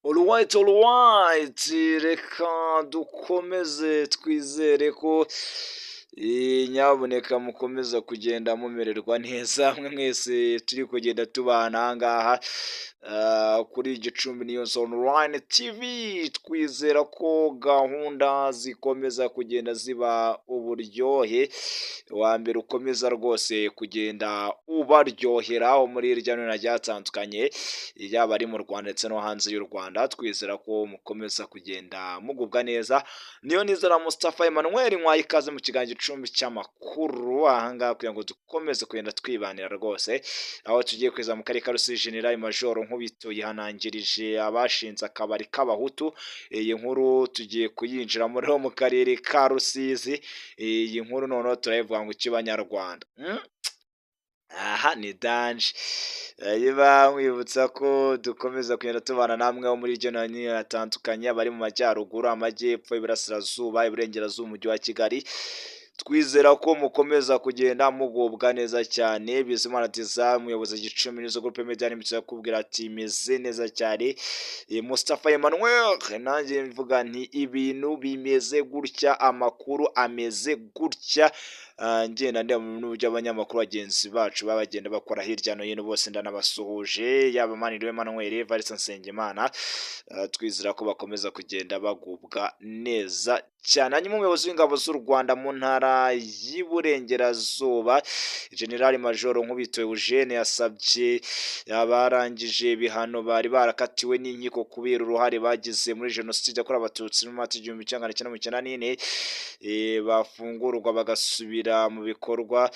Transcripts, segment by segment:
Alright, alright, reka dukomeze twizere ko nyabuneka mukomeza kugenda mumererwa neza, mwe mwese turi kugenda tubana aha ngaha kuri Gicumbi News Online TV. Twizera ko gahunda zikomeza kugenda ziba uburyohe, wa mbere ukomeza rwose kugenda ubaryohera aho muri hirya no hino hagiye hatandukanye, yaba ari mu Rwanda ndetse no hanze y'u Rwanda. Twizera ko mukomeza kugenda mugubwa neza. Niyo nizera Mustafa Emmanuel, nkwaye ikaze mu kiganiro Gicumbi cy'amakuru aha ngaha kugira ngo dukomeze kugenda twibanira rwose. Aho tugiye kweza mu karere ka Rusizi, General Major Nkubito yihanangirije abashinze akabari k'Abahutu. Iyi nkuru tugiye kuyinjiramo rero mu karere ka Rusizi. Iyi nkuru noneho turayivuga ngo iki, Banyarwanda? Aha ni danger. Niba nkwibutsa ko dukomeza kugenda tubana namwe ho muri hirya no hino hatandukanye, abari mu majyaruguru, amajyepfo, iburasirazuba, iburengerazuba, umujyi wa Kigali. Twizera ko mukomeza kugenda mugubwa neza cyane. Bizimana Tiza, umuyobozi Gicumbi News Group Media Limited, akubwira ati meze neza cyane. Mustafa Emmanuel, nanjye mvuga nti ibintu bimeze gutya, amakuru ameze gutya. Ngenda ndeba n'uburyo abanyamakuru bagenzi bacu baba bagenda bakora hirya no hino, bose ndanabasuhuje, yaba Maniriwe Emmanuel, Evariste Nsengimana, twizera ko bakomeza kugenda bagubwa neza cyane. Hanyuma umuyobozi w'ingabo z'u Rwanda mu ntara y'Iburengerazuba, General Major Nkubito Eugene, yasabye abarangije ibihano bari barakatiwe n'inkiko kubera uruhare bagize muri Jenoside yakorewe Abatutsi mu mwaka 1994, bafungurwa bagasubira mu bikorwa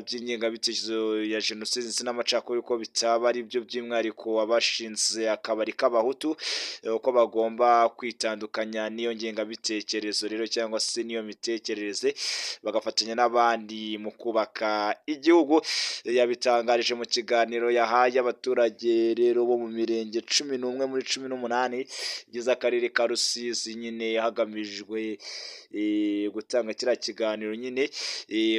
by'ingengabitekerezo ya Jenoside ndetse n'amacakubiri, ko bitaba ari byo, by'umwihariko abashinze akabari k'Abahutu, ko bagomba kwitandukanya n'iyo ngengabitekerezo rero cyangwa se n'iyo mitekerereze, bagafatanya n'abandi mu kubaka igihugu. Yabitangarije mu kiganiro yahaye abaturage rero bo mu mirenge 11 muri 18 igize akarere ka Rusizi nyine, hagamijwe gutanga kiriya kiganiro nyine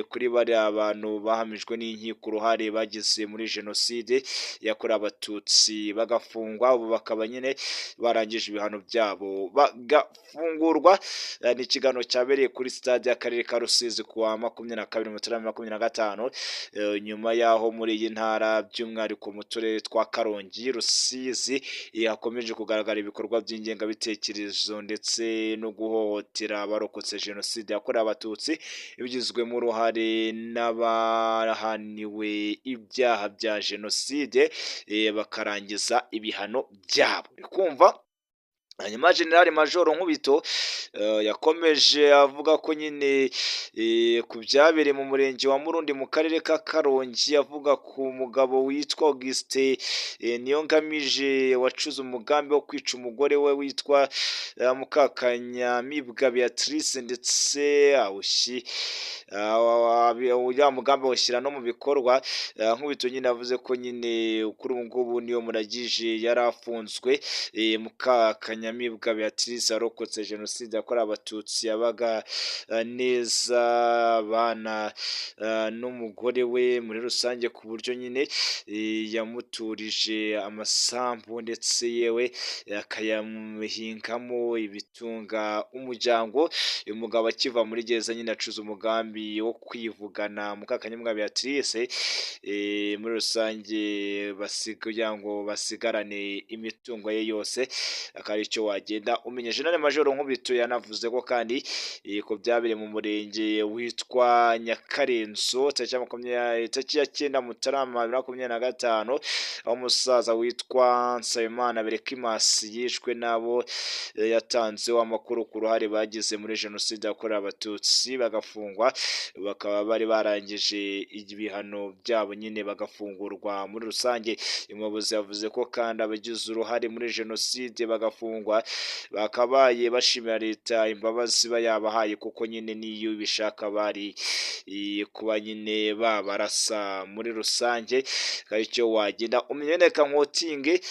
kuri bariya bantu bahamijwe n'inkiko uruhare bagize muri Jenoside yakorewe Abatutsi bagafungwa, ubu bakaba nyine barangije ibihano byabo bagafungurwa. Ni ikiganiro cyabereye kuri stade y'akarere ka Rusizi ku wa 22 Mutarama 25, nyuma y'aho muri iyi ntara, by'umwihariko mu turere twa Karongi, Rusizi, hakomeje kugaragara ibikorwa by'ingengabitekerezo ndetse no guhohotera abarokotse Jenoside yakorewe Abatutsi, bigizwemo uruhare n'abahaniwe ibyaha bya Jenoside bakarangiza ibihano byabo. Uri kumva? Hanyuma General Major Nkubito yakomeje avuga ko nyine ku byabereye mu murenge wa Murundi mu karere ka Karongi, avuga ku mugabo witwa Augustin Niyongamije wacuze umugambi wo kwica umugore we witwa Mukakanyamibwa Beatrice, ndetse uriya mugambi awushyira no mu bikorwa. Nkubito nyine avuze ko nyine kuri ubu ngubu niyo muragije yari afunzwe. Mukakanyamibwa Beatrice warokotse Jenoside yakorewe Abatutsi yabaga neza abana n'umugore we muri rusange, ku buryo nyine yamuturije amasambu ndetse yewe akayamuhingamo ibitunga umuryango. Uyu mugabo akiva muri gereza nyine acuze umugambi wo kwivugana Mukakanyamibwa Beatrice muri rusange, kugira ngo basigarane imitungo ye yose, akaba aricyo wagenda umenya. General Major Nkubito yanavuze ko kandi ko byabereye mu murenge witwa Nyakarenzo tariki ya 9 Mutarama 2025, aho umusaza witwa Nsabimana Berekimasi yishwe n'abo yatanzeho amakuru ku ruhare bagize muri Jenoside yakorewe Abatutsi, bagafungwa, bakaba bari barangije ibihano byabo nyine bagafungurwa muri rusange. Umuyobozi yavuze ko kandi abagize uruhare muri Jenoside bagafungwa. gufungwa bakabaye bashimira leta imbabazi iba yabahaye, kuko nyine n'iyo ibishaka bari kuba nyine babarasa muri rusange. Aricyo wagenda umenya. Reka nkotinge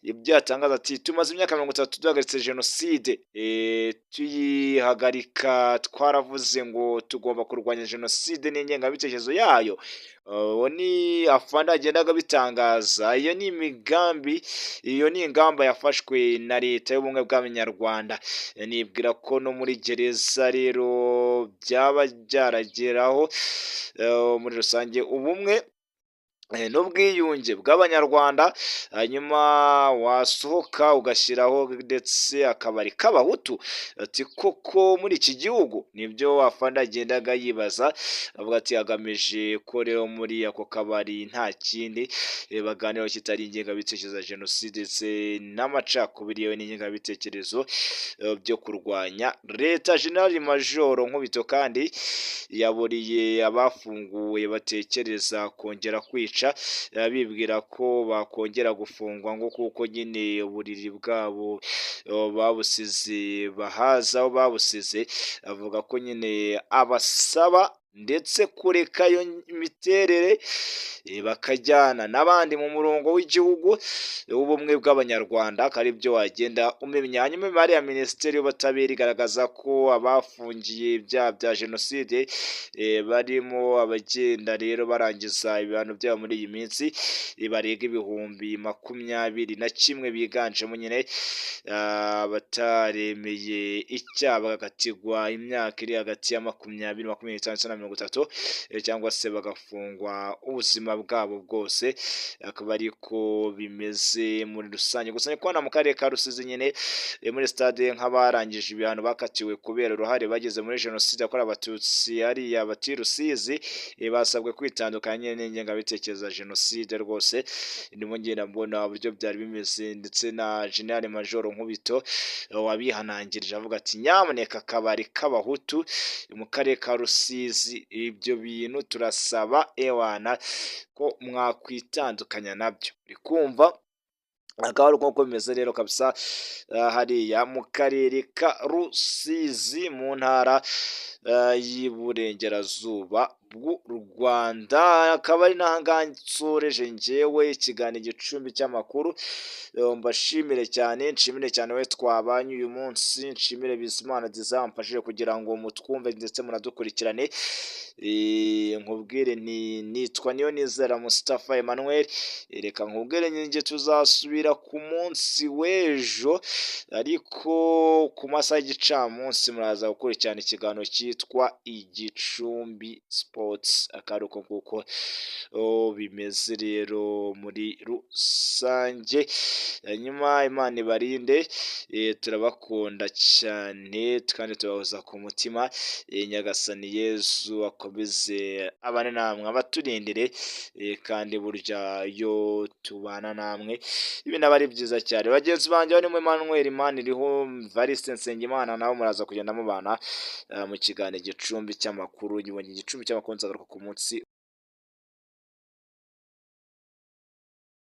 ibyo yatangaza, ati: "Tumaze imyaka 30 duhagaritse jenoside. Tuyihagarika twaravuze ngo tugomba kurwanya jenoside n'ingengabitekerezo yayo." Uwo ni afande yagendaga abitangaza. Iyo ni imigambi, iyo ni ingamba yafashwe na leta y'ubumwe bw'Abanyarwanda. Nibwira ko no muri gereza rero byaba byarageraho muri rusange, ubumwe n'ubwiyunge bw'Abanyarwanda. Hanyuma wasohoka ugashyiraho ndetse akabari k'Abahutu, ati koko muri iki gihugu? Nibyo afande agendaga yibaza, avuga ati agamije ko rero muri ako kabari nta kindi baganiraho kitari ingengabitekerezo ya jenoside ndetse n'amacakubiri, yewe n'ingengabitekerezo byo kurwanya leta. General Major Nkubito kandi yaburiye abafunguwe batekereza kongera kwica, bibwira ko bakongera gufungwa, ngo kuko nyine uburiri bwabo babusize bahaza aho babusize. Avuga ko nyine abasaba ndetse kureka iyo miterere, bakajyana n'abandi mu murongo w'igihugu w'ubumwe bw'Abanyarwanda, akaba ari byo wagenda umenya. Hanyuma imibare ya Minisiteri y'Ubutabera igaragaza ko abafungiye ibyaha bya jenoside barimo abagenda rero barangiza ibihano byabo muri iyi minsi barenga 21,000, biganjemo nyine abataremeye icyaha bagakatirwa imyaka iri hagati ya 20, 25 ndetse na 30, cyangwa se bagafungwa ubuzima bwabo bwose. Akaba ariko bimeze muri rusange. Gusa ni kubona mu karere ka Rusizi nyine muri stade nk'abarangije ibihano bakatiwe kubera uruhare bagize muri jenoside yakorewe Abatutsi hariya bati Rusizi, basabwe kwitandukanya n'ingengabitekerezo ya jenoside. Rwose ndimo ngenda mbona uburyo byari bimeze, ndetse na General Major Nkubito wabihanangirije avuga ati: "Nyamuneka, akabari k'Abahutu mu karere ka Rusizi, ibyo bintu turasaba ewana ko mwakwitandukanya nabyo." Uri kumva akaba ari uko bimeze rero kabisa hariya mu karere ka Rusizi, mu ntara y'Iburengerazuba bw'u Rwanda. Akaba ari n'ahangaha nsoreje njyewe ikiganiro Igicumbi cy'Amakuru. Mbashimire cyane, nshimire cyane we twabanye uyu munsi, nshimire Bizimana Diza wamfashije kugira ngo mutwumve ndetse munadukurikirane. Nkubwire nti nitwa Niyo Nizera Mustafa Emmanuel. Reka nkubwire njye tuzasubira ku munsi w'ejo, ariko ku masaha y'igicamunsi muraza gukurikirana ikiganiro cyitwa Igicumbi Sports. Akaba ari uko nguko bimeze rero muri rusange. Hanyuma Imana ibarinde, turabakunda cyane kandi tubahoza ku mutima. Nyagasani Yezu akomeze abane namwe, abaturindire, kandi burya iyo tubana namwe ibintu aba ari byiza cyane. Bagenzi banjye barimo Emmanuel Maniriho, Variste Nsengimana, nabo muraza kugenda mubana mu kiganiro Igicumbi cy'Amakuru. Igicumbi cy'Amakuru nzagaruka ku munsi.